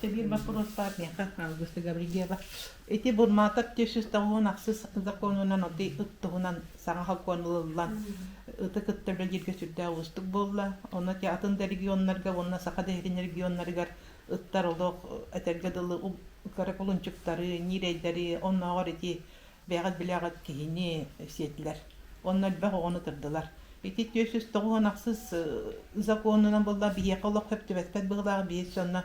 Өссө биир боппуруос баар миэхэ, Августа Гаврильева. Ити Бурматов 498 законунан оти ыт туһунан саҥа сокуон ылыллан, ыты кытта үлэлииргэ сүрдээх уустук буолла. Онно ити атын да регионнарга уонна Саха да иһитин регионнарыгар ыттар олох этэргэ дылы кыра кулунчуктары, ньирэйдэри, оннооҕор ити бэйэҕит билэҕит киһини сиэтилэр. Онно элбэх оҕону ытырдылар. Ити 498 законунан буолла биһиэхэ олох сөп түбэспэт быһыылаах биһиэхэ онно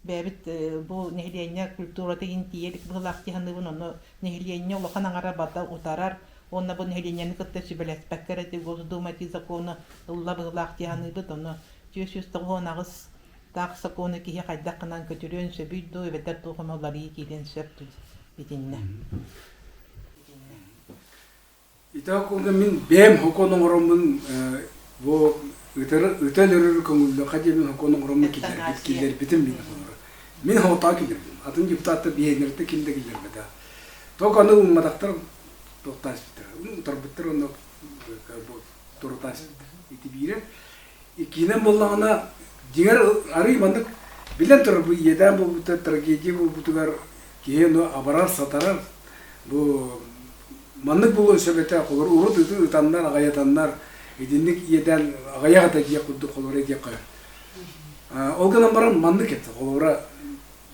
бэйэбит бу нэһилиэнньэ культурата иһин тиийэ илик быһыылаах дии саныыбын. Онно нэһилиэнньэ улахан аҥара барыта утарар уонна бу нэһилиэнньэни кытта сүбэлэспэккэ эрэ ити Госдума ити закону ылла быһыылаах дии саныыбыт. Ону 498 таах сокуону киһи хайдах гынан көтүрүөн сөбүй дуу эбэтэр туох эмэ уларыйыы киириэн сөп дуу итиннэ. Ити окуонга мин бэйэм сокуон оҥороммун бу ытар ыта өлөрөр көҥүллэххэ диэммин сокуон оҥороммун киллэрбит киллэрбитим мин оҥоро. Мин соҕотоҕо киллэрбитим. Атын депутаттар биһиэннэриттэн ким да киллэрбэтэх. Только аны ылымматахтар туохтаан испиттэр. Утарбыттар уонна турутаан испиттэр. Ити биирэ. Иккиһинэн буоллаҕына, дьиҥэр арыый маннык билэн турар бу иэдээн буолбута, трагедия буолбутугар киһи ону абарар-сатарар. Бу маннык буолуон сөп этэ, холобур, урут ыты ытаннар, аҕайатаннар, итинник иэдээн аҕыйах этэ диэх курдук холобура диэххэ. Ол гынан баран маннык этэ, холобура,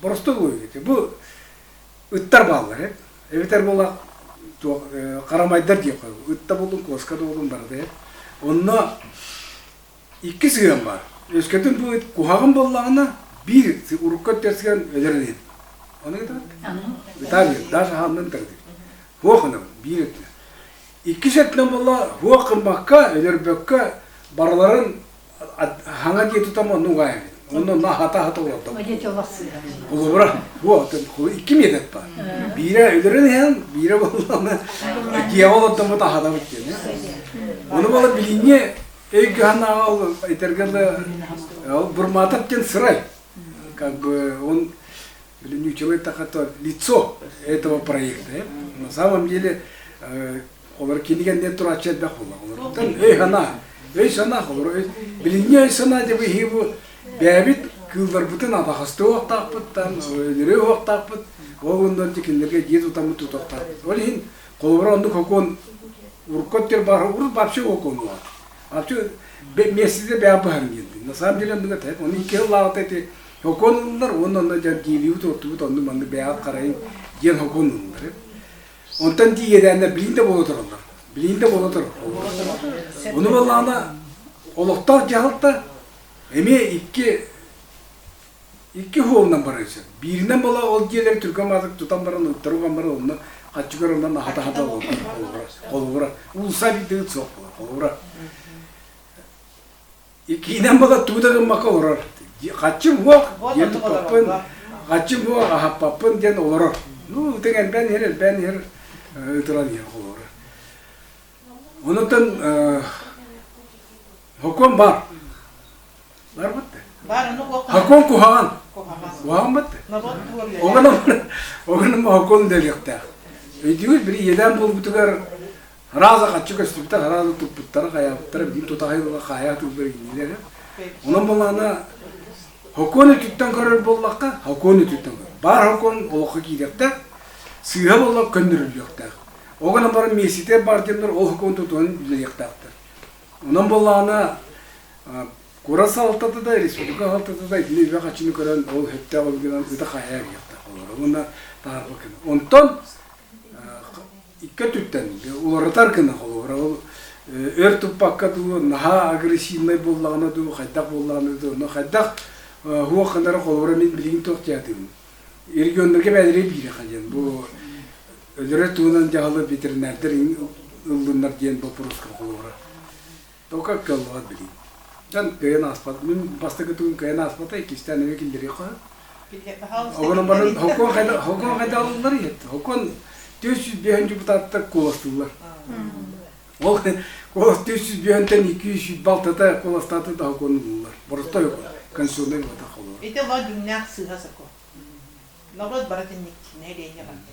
боростуой логика. Бу ыттар бааллар, э? Эбэтэр буола туох харамайдар диэххэ, ыт да буоллун, куоска да буоллун барыта, э? Онно икки сыһыан баар. Өскөтүн бу ыт куһаҕан буоллаҕына, биир урукку өттүгэр сыһыан өлөрөн иһин. Ону кытары Ытаар даже хааннан тардыы. Хуох гынабын, биир өттүнэн. Иккис өттүнэн буолла, хуох гыммакка, өлөрбөккө, барыларын хаҥа дии тутам онну угаайабыт. Онно онно хата-хата олордом. Холобура, бу икки метод бар. Биирэ өлөрөн иһэн, биирэ буоллаҕына дьиэҕэ олордоммут аһатабыт диэн. Ону буола билиҥҥи өйгө санааҕа ол этэргэ ол Бурматов диэн сырай. Как бы он нючевой то лицо этого проекта. На самом деле Олор кинигэннэр турааччы элбэх буолла. Олортон өй-санаа, өй-санаа холоро билиҥҥи өй-санаа деп иһи бу бэйэбит кыылларбытын атахастыы уохтаахпыттан, өлөрүө уохтаахпыт, ол оннугар кинилэргэ дьиэ тутаммыт тутуохтаахпыт. Ол иһин холобура оннук хокуон урукку өттүгэр баар урут вообще хокуон буолар. Вообще миэстэтэ бэйэ быһарын диэн. На самом деле оннук этэ. Оны икки сыллааҕыта ити хокуон ыллылар уонна онно дьэ диэлиибит оттубут оннук маннык бэйэҕит харайын диэн хокуон ыллылар. Онтон тиийэдээннэр билин да буола тураллар. Билин да буола турар. Ону буоллаҕына олохтоох дьаһалта эмиэ икки икки суолунан барар сөп. Бииринэн буола ол дьиэлэри түргэн баҕатык тутан баран ыттары уган баран онно хаччыгар онон аһата-аһата холобура холобура уулусса биирдэ ыт суох буолар холобура Иккиинэн буола тугу да гыммакка олорор. Хаччым суох, дьиэ туппаппын, хаччым суох, аһаппаппын диэн олорор. Ну, ытыҥ элбээн иһэр, элбээн иһэр, ытыран иһэр холобура. Онутан хокуон бар. Бар бытты. Хокуон куһаҕан. Куһаҕан бытты. Огонум огонум хокуон дэлиэхтээх. Өйдүүгүт били иэдээн буолбутугар Арааза хаччы көстүбүтэ, арааза туппуттара, хайаабыттара, билигин тутаһай ыла хаайа атыыллар иҥнилэр. Онон буоллаҕына, хокуон өттүттэн көрөр буоллахха, хокуон өттүттэн көрөр. Баар хокуон олоххо киириэхтээх, сыыһа буолла көннөрүллүөхтээх. Ол гынан баран миэстэтигэр баар дьоннор ол хокуон тутуһан үлэлиэхтээхтэр. Онон буоллаҕына, куорат салалтата да, республика салалтата да итини үбэ-харчыны көрөн ол сөптөөх ылгынан ыта хаайа эрийиэхтээх олорор. Уонна таһаарбат гына. Онтон икки өттүттэн уларытар гына холобура ол өр туппакка дуу наһаа агрессивнай буоллаҕына дуу хайдах буоллаҕына дуу ону хайдах хуох гынара холобура мин билигин туох диэтим регионнарга бэйэлэрэ биирэхэ диэн бу өлөрөр туһунан дьаһалы ветеринардар ыллыннар диэн боппуруоска холобура только кыаллыбат билигин дьон кыайан ааспат мин бастакы тугун кыайан ааспата иккистээн эмиэ киллэриэххэ Оҕонон баран хокуон хайда хокуон хайда алыллар иһит. Хокуон 405 депутаттар куоластыыллар. Ол куолас 405-тэн 206-та куоластааты да хокуон ылыллар. Боростой хокуон. Конституционный буолбатах холобур. Ити олох дьиҥнээх сыыһа сокуон. Норуот бара тинник нэһилиэнньэ барда.